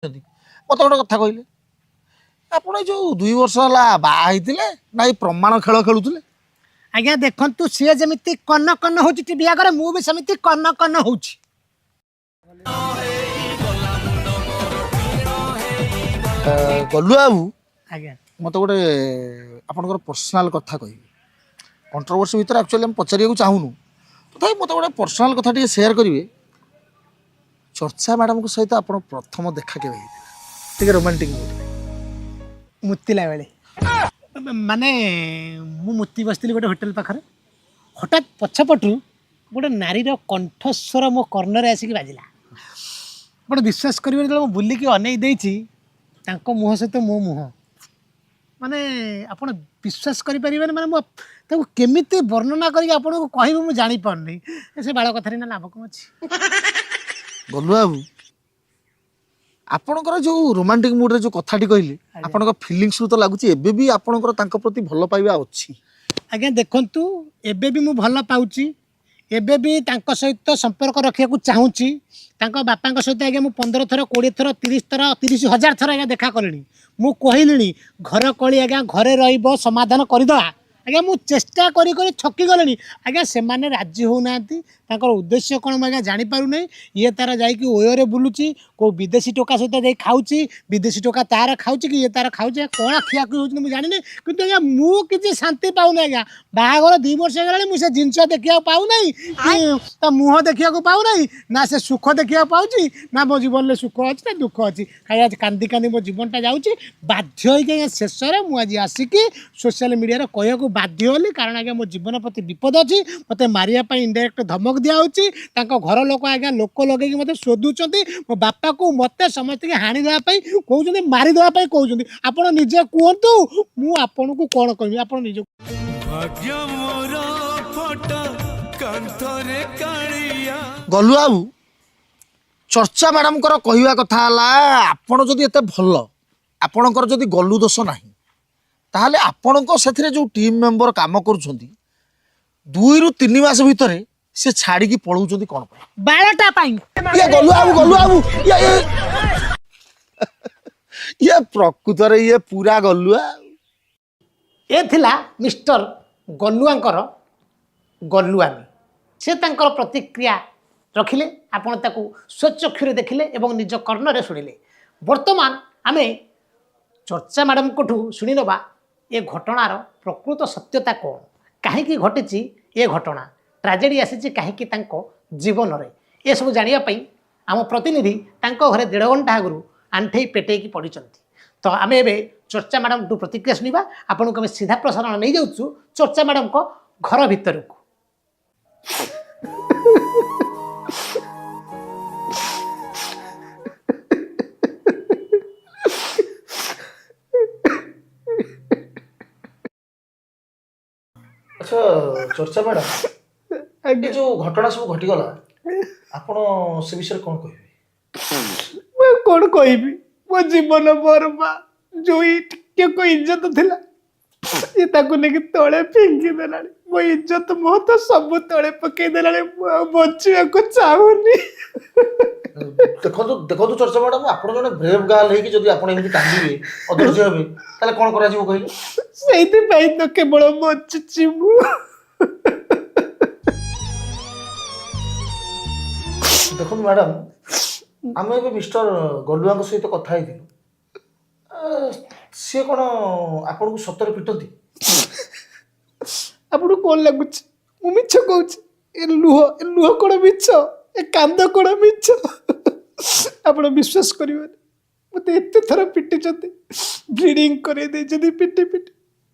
ମୋତେ ଗୋଟେ କଥା କହିଲେ, ଆପଣ ଏଇ ଯେଉଁ 2 ବର୍ଷ ହେଲା ବାହା ହେଇଥିଲେ ନା ଏଇ ପ୍ରମାଣ ଖେଳ ଖେଳୁଥିଲେ? ଆଜ୍ଞା ଦେଖନ୍ତୁ, ସିଏ ଯେମିତି କନ କନ ହେଉଛି ଟିଭି ଆଗରେ, ମୁଁ ବି ସେମିତି କନ କନ ହେଉଛି। ଗଲୁ ବାବୁ। ଆଜ୍ଞା। ମୋତେ ଗୋଟେ ଆପଣଙ୍କର ପର୍ସନାଲ୍ କଥା କହିବେ। କଣ୍ଟ୍ରୋଭର୍ସି ଭିତରେ ଆକ୍ଚୁଆଲି ଆମେ ପଚାରିବାକୁ ଚାହୁଁନୁ, ତଥାପି ମୋତେ ଗୋଟେ ପର୍ସନାଲ୍ କଥା ଟିକେ ସେୟାର କରିବେ। ଚର୍ଚ୍ଚା ମ୍ୟାଡ଼ାମଙ୍କ ସହିତ ଆପଣ ପ୍ରଥମ ଦେଖା କେବେ ହେଇଥିଲା? ଟିକେ ରୋମାଣ୍ଟିକ୍ ମୁଡ୍। ମୁତିଲା ବେଳେ। ମାନେ ମୁଁ ମୁତି ବସିଥିଲି ଗୋଟେ ହୋଟେଲ ପାଖରେ, ହଠାତ୍ ପଛପଟୁ ଗୋଟେ ନାରୀର କଣ୍ଠସ୍ୱର ମୋ କର୍ଣ୍ଣରେ ଆସିକି ବାଜିଲା। ଆପଣ ବିଶ୍ୱାସ କରିବେନି, ଯେତେବେଳେ ମୁଁ ବୁଲିକି ଅନେଇ ଦେଇଛି, ତାଙ୍କ ମୁହଁ ସହିତ ମୋ ମୁହଁ, ମାନେ ଆପଣ ବିଶ୍ୱାସ କରିପାରିବେନି। ମାନେ ମୁଁ ତାକୁ କେମିତି ବର୍ଣ୍ଣନା କରିକି ଆପଣଙ୍କୁ କହିବି, ମୁଁ ଜାଣିପାରୁନି। ସେ ବାଳ କଥାରେ ନା ଲାଭ କ'ଣ ଅଛି? ଗଲୁ ବାବୁ, ଆପଣଙ୍କର ଯେଉଁ ରୋମାଣ୍ଟିକ୍ ମୁଡ୍ରେ ଯେଉଁ କଥାଟି କହିଲେ, ଆପଣଙ୍କ ଫିଲିଙ୍ଗସରୁ ତ ଲାଗୁଛି ଏବେ ବି ଆପଣଙ୍କର ତାଙ୍କ ପ୍ରତି ଭଲ ପାଇବା ଅଛି। ଆଜ୍ଞା ଦେଖନ୍ତୁ, ଏବେ ବି ମୁଁ ଭଲ ପାଉଛି, ଏବେ ବି ତାଙ୍କ ସହିତ ସମ୍ପର୍କ ରଖିବାକୁ ଚାହୁଁଛି। ତାଙ୍କ ବାପାଙ୍କ ସହିତ ଆଜ୍ଞା ମୁଁ 15 ଥର, 20 ଥର, 30 ଥର, 30,000 ଥର ଆଜ୍ଞା ଦେଖା କଲିଣି। ମୁଁ କହିଲିଣି, ଘର କଳି ଆଜ୍ଞା ଘରେ ରହିବ, ସମାଧାନ କରିଦେବା। ଆଜ୍ଞା ମୁଁ ଚେଷ୍ଟା କରି କରି ଥକି ଗଲିଣି ଆଜ୍ଞା, ସେମାନେ ରାଜି ହେଉନାହାନ୍ତି। ତାଙ୍କର ଉଦ୍ଦେଶ୍ୟ କ'ଣ ମୁଁ ଆଜ୍ଞା ଜାଣିପାରୁନାହିଁ। ଇଏ ତାର ଯାଇକି ଓୟରେ ବୁଲୁଛି, କେଉଁ ବିଦେଶୀ ଟୋକା ସହିତ ଯାଇ ଖାଉଛି, ବିଦେଶୀ ଟୋକା ତାର ଖାଉଛି କି ଇଏ ତାର ଖାଉଛି, କ'ଣ ଖିଆଖୁଇ ହେଉଛି ମୁଁ ଜାଣିନି। କିନ୍ତୁ ଆଜ୍ଞା ମୁଁ କିଛି ଶାନ୍ତି ପାଉନି ଆଜ୍ଞା। ବାହାଘର 2 ବର୍ଷ ହେଇଗଲାଣି, ମୁଁ ସେ ଜିନିଷ ଦେଖିବାକୁ ପାଉନାହିଁ କି ତା ମୁହଁ ଦେଖିବାକୁ ପାଉନାହିଁ। ନା ସେ ସୁଖ ଦେଖିବାକୁ ପାଉଛି, ନା ମୋ ଜୀବନରେ ସୁଖ ଅଛି ନା ଦୁଃଖ ଅଛି। ଖାଲି ଆଜି କାନ୍ଦି କାନ୍ଦି ମୋ ଜୀବନଟା ଯାଉଛି। ବାଧ୍ୟ ହେଇକି ଆଜ୍ଞା ଶେଷରେ ମୁଁ ଆଜି ଆସିକି ସୋସିଆଲ ମିଡ଼ିଆରେ କହିବାକୁ ବାଧ୍ୟ ହେଲି, କାରଣ ଆଜ୍ଞା ମୋ ଜୀବନ ପ୍ରତି ବିପଦ ଅଛି। ମୋତେ ମାରିବା ପାଇଁ ଇନଡାଇରେକ୍ଟ ଧମକ ଦିଆହେଉଛି। ତାଙ୍କ ଘର ଲୋକ ଆଜ୍ଞା ଲୋକ ଲଗେଇକି ମୋତେ ଶୋଧୁଛନ୍ତି। ମୋ ବାପାକୁ, ମୋତେ, ସମସ୍ତଙ୍କୁ ହାଣି ଦେବା ପାଇଁ କହୁଛନ୍ତି, ମାରିଦେବା ପାଇଁ କହୁଛନ୍ତି। ଆପଣ ନିଜେ କୁହନ୍ତୁ, ମୁଁ ଆପଣଙ୍କୁ କ'ଣ କହିବି? ଆପଣ ନିଜେ ଭାଗ୍ୟ ମୋର ଫଟା କାନ୍ଥରେ କାଳିଆ। ଗଲୁ ବାବୁ, ଚର୍ଚ୍ଚା ମ୍ୟାଡ଼ାମଙ୍କର କହିବା କଥା ହେଲା, ଆପଣ ଯଦି ଏତେ ଭଲ, ଆପଣଙ୍କର ଯଦି ଗଲୁ ଦୋଷ ନାହିଁ, ତାହେଲେ ଆପଣଙ୍କ ସେଥିରେ ଯେଉଁ ଟିମ୍ ମେମ୍ବର କାମ କରୁଛନ୍ତି, 2ରୁ 3 ମାସ ଭିତରେ ସେ ଛାଡ଼ିକି ପଳଉଛନ୍ତି କ'ଣ ପାଇଁ? ବାଳଟା ପାଇଁ। ଇଏ ଗଲୁ ବାବୁ, ଗଲୁ ବାବୁ, ଇଏ ଇଏ ଇଏ ପ୍ରକୃତରେ ଇଏ ପୁରା ଗଲୁଆ। ଏ ଥିଲା ମିଷ୍ଟର ଗଲୁଆଙ୍କର ଗଲୁଆମି। ସେ ତାଙ୍କର ପ୍ରତିକ୍ରିୟା ରଖିଲେ, ଆପଣ ତାକୁ ସ୍ୱଚକ୍ଷୁରେ ଦେଖିଲେ ଏବଂ ନିଜ କର୍ଣ୍ଣରେ ଶୁଣିଲେ। ବର୍ତ୍ତମାନ ଆମେ ଚର୍ଚ୍ଚା ମ୍ୟାଡ଼ାମଙ୍କଠୁ ଶୁଣିନେବା ଏ ଘଟଣାର ପ୍ରକୃତ ସତ୍ୟତା କ'ଣ, କାହିଁକି ଘଟିଛି ଏ ଘଟଣା, ଟ୍ରାଜେଡ଼ି ଆସିଛି କାହିଁକି ତାଙ୍କ ଜୀବନରେ। ଏସବୁ ଜାଣିବା ପାଇଁ ଆମ ପ୍ରତିନିଧି ତାଙ୍କ ଘରେ ଦେଢ଼ ଘଣ୍ଟା ଆଗରୁ ଆଣ୍ଠେଇ ପେଟେଇକି ପଡ଼ିଛନ୍ତି। ତ ଆମେ ଏବେ ଚର୍ଚ୍ଚା ମ୍ୟାଡ଼ାମଠୁ ପ୍ରତିକ୍ରିୟା ଶୁଣିବା। ଆପଣଙ୍କୁ ଆମେ ସିଧା ପ୍ରସାରଣ ନେଇଯାଉଛୁ ଚର୍ଚ୍ଚା ମ୍ୟାଡ଼ାମଙ୍କ ଘର ଭିତରକୁ। ଆଚ୍ଛା ଚର୍ଚ୍ଚା ମ୍ୟାଡ଼ାମ, ଏ ଯେଉଁ ଘଟଣା ସବୁ ଘଟିଗଲା, ଆପଣ ସେ ବିଷୟରେ କ'ଣ କହିବେ? ମୁଁ ଆଉ କ'ଣ କହିବି? ମୋ ଜୀବନ ବର୍ବାଦ। ଯୋଉ ଟିକେ ଇଜ୍ଜତ ଥିଲା, ସିଏ ତାକୁ ନେଇକି ତଳେ ଫିଙ୍ଗି ଦେଲାଣି। ମୋ ଇଜ୍ଜତ ମୋହ ତ ସବୁ ତଳେ ପକେଇ ଦେଲାଣି। ମୁଁ ଆଉ ବଞ୍ଚିବାକୁ ଚାହୁଁନି। ଦେଖନ୍ତୁ ଦେଖନ୍ତୁ ଚର୍ଚ୍ଚା ମ୍ୟାଡ଼ାମ, ଆପଣ ଜଣେ ବ୍ରେଭ୍ ଗାର୍ଲ ହେଇକି ଯଦି ଆପଣ ଏମିତି କାନ୍ଦିବେ, ଅଧୈର୍ଯ୍ୟ ହେବେ, ତାହେଲେ କ'ଣ କରାଯିବ କହିଲେ? ସେଇଥିପାଇଁ ତ କେବଳ ବଞ୍ଚିଛି ମୁଁ। ଦେଖନ୍ତୁ ମ୍ୟାଡ଼ାମ, ଆମେ ଏବେ ମିଷ୍ଟର ଗଲୁଆଙ୍କ ସହିତ କଥା ହେଇଥିଲୁ। ସିଏ କ'ଣ ଆପଣଙ୍କୁ ସତରେ ପିଟନ୍ତି? ଆପଣଙ୍କୁ କ'ଣ ଲାଗୁଛି, ମୁଁ ମିଛ କହୁଛି? ଏ ଲୁହ, ଏ ଲୁହ କ'ଣ ମିଛ? ଏ କାନ୍ଦ କ'ଣ ମିଛ? ଆପଣ ବିଶ୍ୱାସ କରିବେନି, ମୋତେ ଏତେ ଥର ପିଟିଛନ୍ତି, ବ୍ଲିଡ଼ିଂ କରେଇ ଦେଇଛନ୍ତି ପିଟି ପିଟି।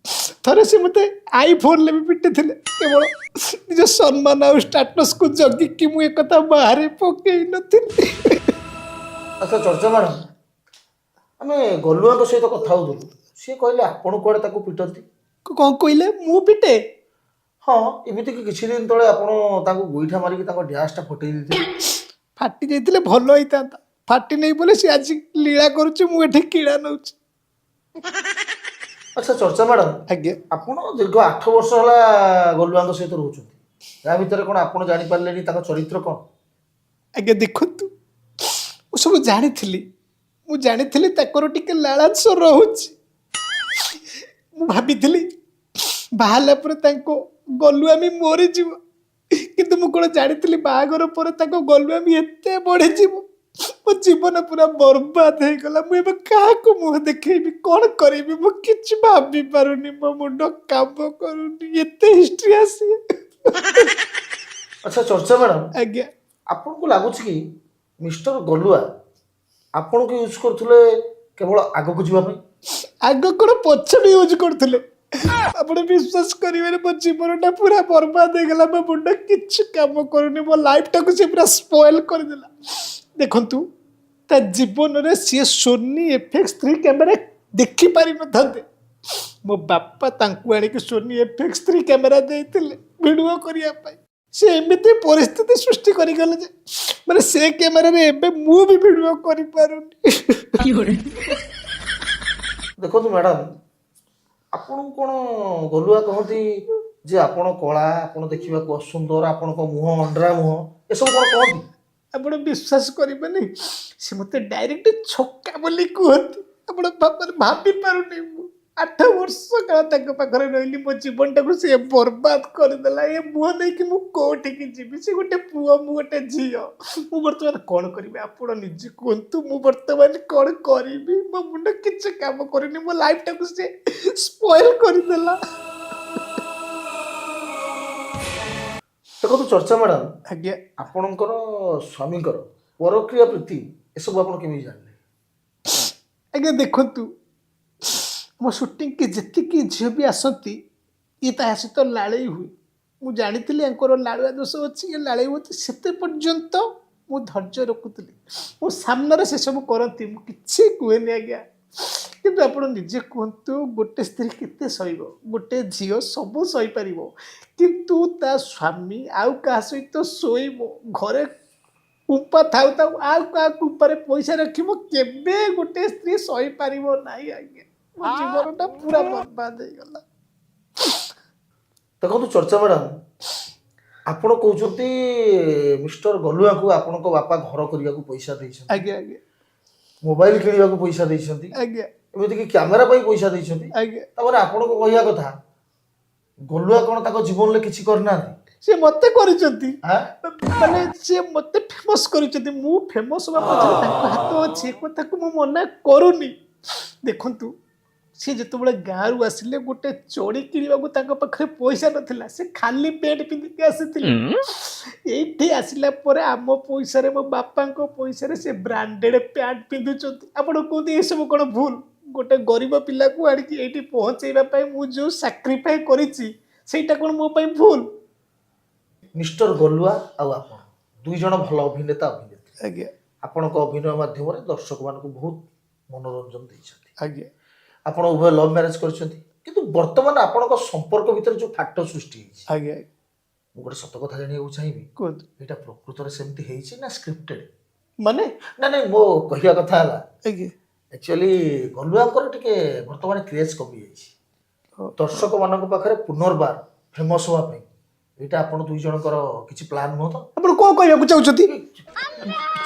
ଥରେ ସେ ମୋତେ ଆଇଫୋନ୍ରେ ବି ପିଟିଥିଲେ। କେବଳ ନିଜ ସମ୍ମାନ ଆଉ ଷ୍ଟାଟସ୍କୁ ଜଗିକି ମୁଁ ଏକଥା ବାହାରେ ପକେଇ ନଥିଲି। ଆଚ୍ଛା ଚର୍ଚ୍ଚା ମ୍ୟାଡ଼ାମ, ଆମେ ଗଲୁଆଙ୍କ ସହିତ କଥା ହେଉଥିଲୁ, ସିଏ କହିଲେ ଆପଣ କୁଆଡ଼େ ତାକୁ ପିଟନ୍ତି। କ'ଣ କହିଲେ? ମୁଁ ପିଟେ? ହଁ, ଏମିତିକି କିଛି ଦିନ ତଳେ ଆପଣ ତାଙ୍କୁ ଗୋଇଠା ମାରିକି ତାଙ୍କ ଡ୍ୟାସ୍ଟା ଫଟେଇ ଦେଇଥିଲେ। ଫାଟି ଯାଇଥିଲେ ଭଲ ହେଇଥାନ୍ତା। ଫାଟି ନେଇ ବୋଲି ସେ ଆଜି ଲୀଳା କରୁଛି, ମୁଁ ଏଠି କିଳା ନେଉଛି। ଆଚ୍ଛା ଚର୍ଚ୍ଚା ମ୍ୟାଡ଼ାମ, ଆଜ୍ଞା। ଆପଣ ଦୀର୍ଘ 8 ବର୍ଷ ହେଲା ଗଲୁଆଙ୍କ ସହିତ ରହୁଛନ୍ତି, ୟା ଭିତରେ କ'ଣ ଆପଣ ଜାଣିପାରିଲେନି ତାଙ୍କ ଚରିତ୍ର କ'ଣ? ଆଜ୍ଞା ଦେଖନ୍ତୁ, ମୁଁ ସବୁ ଜାଣିଥିଲି। ମୁଁ ଜାଣିଥିଲି ତାଙ୍କର ଟିକେ ଲାଳାଂଶ ରହୁଛି। ମୁଁ ଭାବିଥିଲି ବାହାରିଲା ପରେ ତାଙ୍କ ଗଲୁଆମି ମରିଯିବ, କିନ୍ତୁ ମୁଁ କ'ଣ ଜାଣିଥିଲି ବାହାଘର ପରେ ତାଙ୍କ ଗଲୁଆମି ଏତେ ବଢ଼ିଯିବ। ମୋ ଜୀବନ ପୁରା ବର୍ବାଦ ହେଇଗଲା। ମୁଁ ଏବେ କାହାକୁ ମୁହଁ ଦେଖେଇବି? କ'ଣ କରିବି? ମୁଁ କିଛି ଭାବି ପାରୁନି, ମୋ ମୁଣ୍ଡ କାମ କରୁନି। ଏତେ ହିଷ୍ଟ୍ରି ଆସି ଆଚ୍ଛା ଚର୍ଚ୍ଚା ମ୍ୟାଡ଼ାମ୍, ଆଜ୍ଞା। ଆପଣଙ୍କୁ ଲାଗୁଛି କି ମିଷ୍ଟର ଗଲୁଆ ଆପଣଙ୍କୁ ୟୁଜ୍ କରୁଥିଲେ କେବଳ ଆଗକୁ ଯିବା ପାଇଁ? ଆଗ କ'ଣ, ପଛ ବି ୟୁଜ୍ କରୁଥିଲେ। ଆପଣ ବିଶ୍ୱାସ କରିବେନି, ମୋ ଜୀବନଟା ପୁରା ବର୍ବାଦ ହେଇଗଲା। ମୋ ମୁଣ୍ଡ କିଛି କାମ କରୁନି। ମୋ ଲାଇଫଟାକୁ ସେ ପୁରା ସ୍ପଏଲ୍ କରିଦେଲା। ଦେଖନ୍ତୁ, ତା ଜୀବନରେ ସିଏ ସୋନି FX3 camera ଦେଖିପାରିନଥାନ୍ତେ। ମୋ ବାପା ତାଙ୍କୁ ଆଣିକି ସୋନି FX3 camera ଦେଇଥିଲେ ଭିଡ଼ିଓ କରିବା ପାଇଁ। ସେ ଏମିତି ପରିସ୍ଥିତି ସୃଷ୍ଟି କରିଗଲେ ଯେ ମାନେ ସେ କ୍ୟାମେରାରେ ଏବେ ମୁଁ ବି ଭିଡ଼ିଓ କରିପାରୁନି। ଦେଖନ୍ତୁ ମ୍ୟାଡ଼ାମ୍, ଆପଣଙ୍କୁ କ'ଣ ଗଲୁଆ କହନ୍ତି ଯେ ଆପଣ କଳା, ଆପଣ ଦେଖିବାକୁ ଅସୁନ୍ଦର, ଆପଣଙ୍କ ମୁହଁ ଅଣ୍ଡ୍ରା ମୁହଁ, ଏସବୁ କ'ଣ କହନ୍ତି? ଆପଣ ବିଶ୍ୱାସ କରିବେନି, ସେ ମୋତେ ଡାଇରେକ୍ଟ ଛକା ବୋଲି କୁହନ୍ତି। ଆପଣ ଭାବି ପାରୁନି, ମୁଁ 8 ବର୍ଷ କାଳ ତାଙ୍କ ପାଖରେ ରହିଲି, ମୋ ଜୀବନଟାକୁ ସିଏ ବର୍ବାଦ କରିଦେଲା। ଏ ମୁହଁ ନେଇକି ମୁଁ କୋଉଠିକି ଯିବି? ସେ ଗୋଟେ ପୁଅ, ମୁଁ ଗୋଟେ ଝିଅ। ମୁଁ ବର୍ତ୍ତମାନ କ'ଣ କରିବି? ଆପଣ ନିଜେ କୁହନ୍ତୁ, ମୁଁ ବର୍ତ୍ତମାନ କ'ଣ କରିବି? ମୋ ମୁଣ୍ଡ କିଛି କାମ କରୁନି। ମୋ ଲାଇଫଟାକୁ ସେ ସ୍ପଏଲ୍ କରିଦେଲା। ଦେଖନ୍ତୁ ଚର୍ଚ୍ଚା ମ୍ୟାଡ଼ାମ୍, ଆଜ୍ଞା। ଆପଣଙ୍କର ସ୍ୱାମୀଙ୍କର ପରକ୍ରିୟା ପ୍ରୀତି ଏସବୁ ଆପଣ କେମିତି ଜାଣିଲେ? ଆଜ୍ଞା ଦେଖନ୍ତୁ, ମୋ ସୁଟିଂକି ଯେତିକି ଝିଅ ବି ଆସନ୍ତି, ଇଏ ତା ସହିତ ଲାଳେଇ ହୁଏ। ମୁଁ ଜାଣିଥିଲି ୟାଙ୍କର ଲାଳୁଆ ଦୋଷ ଅଛି, ଇଏ ଲାଳେଇ ହୁଅନ୍ତି। ସେତେ ପର୍ଯ୍ୟନ୍ତ ମୁଁ ଧୈର୍ଯ୍ୟ ରଖୁଥିଲି। ମୋ ସାମ୍ନାରେ ସେସବୁ କରନ୍ତି, ମୁଁ କିଛି କୁହେନି ଆଜ୍ଞା। କିନ୍ତୁ ଆପଣ ନିଜେ କୁହନ୍ତୁ, ଗୋଟେ ସ୍ତ୍ରୀ କେତେ ସହିବ? ଗୋଟେ ଝିଅ ସବୁ ସହିପାରିବ, କିନ୍ତୁ ତା ସ୍ୱାମୀ ଆଉ କାହା ସହିତ ଶୋଇବ, ଘରେ କୁମ୍ପା ଥାଉ ଥାଉ ଆଉ କାହା କୁମ୍ପାରେ ପଇସା ରଖିବ, କେବେ ଗୋଟେ ସ୍ତ୍ରୀ ସହିପାରିବ ନାହିଁ ଆଜ୍ଞା। ମୋ ଜୀବନଟା ପୁରା ବର୍ବାଦ ହେଇଗଲା। ଦେଖନ୍ତୁ ଚର୍ଚ୍ଚା ମ୍ୟାଡ଼ାମ୍, ଆପଣ କହୁଛନ୍ତି ମିଷ୍ଟର ଗଲୁଆଙ୍କୁ ଆପଣଙ୍କ ବାପା ଘର କରିବାକୁ ପଇସା ଦେଇଛନ୍ତି, ଆଜ୍ଞା ଆଜ୍ଞା ମୋବାଇଲ କିଣିବାକୁ ପଇସା ଦେଇଛନ୍ତି, ଆଜ୍ଞା ଏମିତିକି କ୍ୟାମେରା ପାଇଁ ପଇସା ଦେଇଛନ୍ତି। ଆଜ୍ଞା। ତାମାନେ ଆପଣଙ୍କ କହିବା କଥା ଗଲୁଆ କ'ଣ ତାଙ୍କ ଜୀବନରେ କିଛି କରିନାହାନ୍ତି? ସେ ମତେ କରିଛନ୍ତି। ଆଁ? ମାନେ ସିଏ ମତେ ଫେମସ୍ କରିଛନ୍ତି। ମୁଁ ଫେମସ୍ ହେବା ପଛରେ ତାଙ୍କ ହାତ ଅଛି, ଏ କଥାକୁ ମୁଁ ମନା କରୁନି। ଦେଖନ୍ତୁ, ସିଏ ଯେତେବେଳେ ଗାଁରୁ ଆସିଲେ, ଗୋଟେ ଚଡ଼ି କିଣିବାକୁ ତାଙ୍କ ପାଖରେ ପଇସା ନଥିଲା। ସେ ଖାଲି ପ୍ୟାଣ୍ଟ ପିନ୍ଧିକି ଆସିଥିଲେ। ଏଇଠି ଆସିଲା ପରେ ଆମ ପଇସାରେ, ମୋ ବାପାଙ୍କ ପଇସାରେ ସେ ବ୍ରାଣ୍ଡେଡ୍ ପ୍ୟାଣ୍ଟ ପିନ୍ଧୁଛନ୍ତି। ଆପଣ କୁହନ୍ତୁ, ଏସବୁ କ'ଣ ଭୁଲ? ଗୋଟେ ଗରିବ ପିଲାକୁ ଆଣିକି ଏଇଠି ପହଞ୍ଚେଇବା ପାଇଁ ମୁଁ ଯେଉଁ ସାକ୍ରିଫାଇ କରିଛି, ସେଇଟା କ'ଣ ମୋ ପାଇଁ ଭୁଲ? ମିଷ୍ଟର ଗଲୁଆ ଆଉ ଆପଣ ଦୁଇ ଜଣ ଭଲ ଅଭିନେତା ଅଭିନେତ୍ରୀ। ଆଜ୍ଞା। ଆପଣଙ୍କ ଅଭିନୟ ମାଧ୍ୟମରେ ଦର୍ଶକମାନଙ୍କୁ ବହୁତ ମନୋରଞ୍ଜନ ଦେଇଛନ୍ତି। ଆଜ୍ଞା। ଆପଣ ଉଭୟ ଲଭ୍ ମ୍ୟାରେଜ କରିଛନ୍ତି, କିନ୍ତୁ ବର୍ତ୍ତମାନ ଆପଣଙ୍କ ସମ୍ପର୍କ ଭିତରେ ଯେଉଁ ଫାଟ ସୃଷ୍ଟି ହେଇଛି, ଆଜ୍ଞା ମୁଁ ଗୋଟେ ସତ କଥା ଜାଣିବାକୁ ଚାହିଁବି। କୁହନ୍ତୁ। ଏଇଟା ପ୍ରକୃତରେ ସେମିତି ହେଇଛି ନା ସ୍କ୍ରିପ୍ଟେଡ୍? ମାନେ? ନା ନାଇଁ, ମୋ କହିବା କଥା ହେଲା, ଆକ୍ଚୁଆଲି ଗଲୁଆଙ୍କର ଟିକେ ବର୍ତ୍ତମାନ କ୍ରେଜ୍ କମିଯାଇଛି ଦର୍ଶକମାନଙ୍କ ପାଖରେ। ପୁନର୍ବାର ଫେମସ୍ ହେବା ପାଇଁ ଏଇଟା ଆପଣ ଦୁଇ ଜଣଙ୍କର କିଛି ପ୍ଲାନ୍ ନୁହଁ ତ? ଆପଣ କ'ଣ କହିବାକୁ ଚାହୁଁଛନ୍ତି?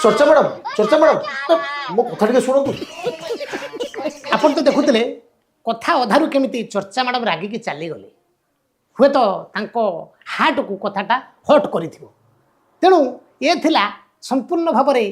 ଚର୍ଚ୍ଚା ମ୍ୟାଡ଼ାମ୍, ଚର୍ଚ୍ଚା ମ୍ୟାଡ଼ାମ୍, ମୋ କଥା ଟିକେ ଶୁଣନ୍ତୁ। ଆପଣ ତ ଦେଖୁଥିଲେ କଥା ଅଧାରୁ କେମିତି ଚର୍ଚ୍ଚା ମ୍ୟାଡ଼ାମ୍ ରାଗିକି ଚାଲିଗଲେ। ହୁଏତ ତାଙ୍କ ହାର୍ଟକୁ କଥାଟା ହଟ୍ କରିଥିବ। ତେଣୁ ଏ ଥିଲା ସମ୍ପୂର୍ଣ୍ଣ ଭାବରେ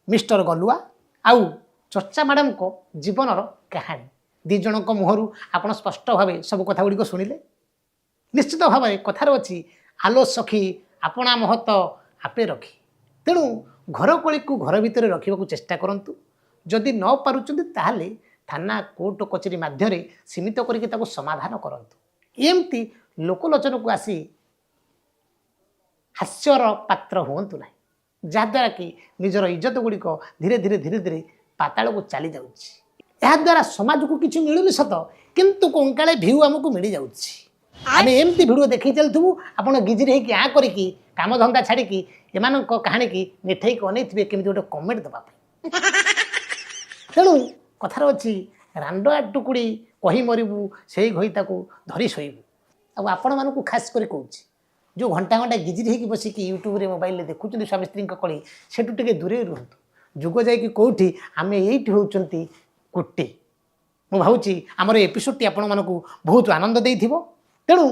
ମିଷ୍ଟର ଗଲୁଆ ଆଉ ଚର୍ଚ୍ଚା ମ୍ୟାଡ଼ାମଙ୍କ ଜୀବନର କାହାଣୀ। ଦୁଇ ଜଣଙ୍କ ମୁହଁରୁ ଆପଣ ସ୍ପଷ୍ଟ ଭାବେ ସବୁ କଥା ଗୁଡ଼ିକ ଶୁଣିଲେ। ନିଶ୍ଚିତ ଭାବରେ କଥାରେ ଅଛି, ଆଲୋ ସଖୀ ଆପଣା ମହତ ଆପେ ରଖି। ତେଣୁ ଘର କଳିକୁ ଘର ଭିତରେ ରଖିବାକୁ ଚେଷ୍ଟା କରନ୍ତୁ। ଯଦି ନ ପାରୁଛନ୍ତି, ତାହେଲେ ଥାନା କୋର୍ଟ କଚେରୀ ମାଧ୍ୟମରେ ସୀମିତ କରିକି ତାକୁ ସମାଧାନ କରନ୍ତୁ। ଏମିତି ଲୋକଲୋଚନକୁ ଆସି ହାସ୍ୟର ପାତ୍ର ହୁଅନ୍ତୁ ନାହିଁ, ଯାହାଦ୍ୱାରା କି ନିଜର ଇଜ୍ଜତ ଗୁଡ଼ିକ ଧୀରେ ଧୀରେ ଧୀରେ ଧୀରେ ପାତାଳକୁ ଚାଲି ଯାଉଛି। ଏହାଦ୍ୱାରା ସମାଜକୁ କିଛି ମିଳୁନି ସତ, କିନ୍ତୁ କଙ୍କାଳେ ଭିଉ ଆମକୁ ମିଳିଯାଉଛି। ଆମେ ଏମିତି ଭିଡ଼ିଓ ଦେଖେଇ ଚାଲିଥିବୁ, ଆପଣ ଗିଜିରି ହେଇକି ଆଁ କରିକି କାମଧନ୍ଦା ଛାଡ଼ିକି ଏମାନଙ୍କ କାହାଣୀକି ନିଠେଇକି ଅନେଇଥିବେ କେମିତି ଗୋଟେ କମେଣ୍ଟ ଦେବା ପାଇଁ। ତେଣୁ କଥାରେ ଅଛି, ରାଣ୍ଡ ଟୁକୁଡ଼ି କହି ମରିବୁ, ସେଇ ଘଇତାକୁ ଧରି ଶୋଇବୁ। ଆଉ ଆପଣମାନଙ୍କୁ ଖାସ୍ କରି କହୁଛି, ଯେଉଁ ଘଣ୍ଟା ଘଣ୍ଟା ଗିଜିରି ହେଇକି ବସିକି ୟୁଟ୍ୟୁବରେ, ମୋବାଇଲରେ ଦେଖୁଛନ୍ତି ସ୍ୱାମୀ ସ୍ତ୍ରୀଙ୍କ କଳି, ସେଠୁ ଟିକେ ଦୂରେଇ ରୁହନ୍ତୁ। ଯୁଗ ଯାଇକି କେଉଁଠି, ଆମେ ଏଇଠି ହେଉଛନ୍ତି କୋଟି। ମୁଁ ଭାବୁଛି ଆମର ଏପିସୋଡ଼ଟି ଆପଣମାନଙ୍କୁ ବହୁତ ଆନନ୍ଦ ଦେଇଥିବ। ତେଣୁ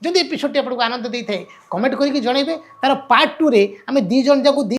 ଯଦି ଏପିସୋଡ଼ଟି ଆପଣଙ୍କୁ ଆନନ୍ଦ ଦେଇଥାଏ, କମେଣ୍ଟ କରିକି ଜଣାଇବେ। ତାର ପାର୍ଟ 2ରେ ଆମେ 2 ଜଣ ଯାକୁ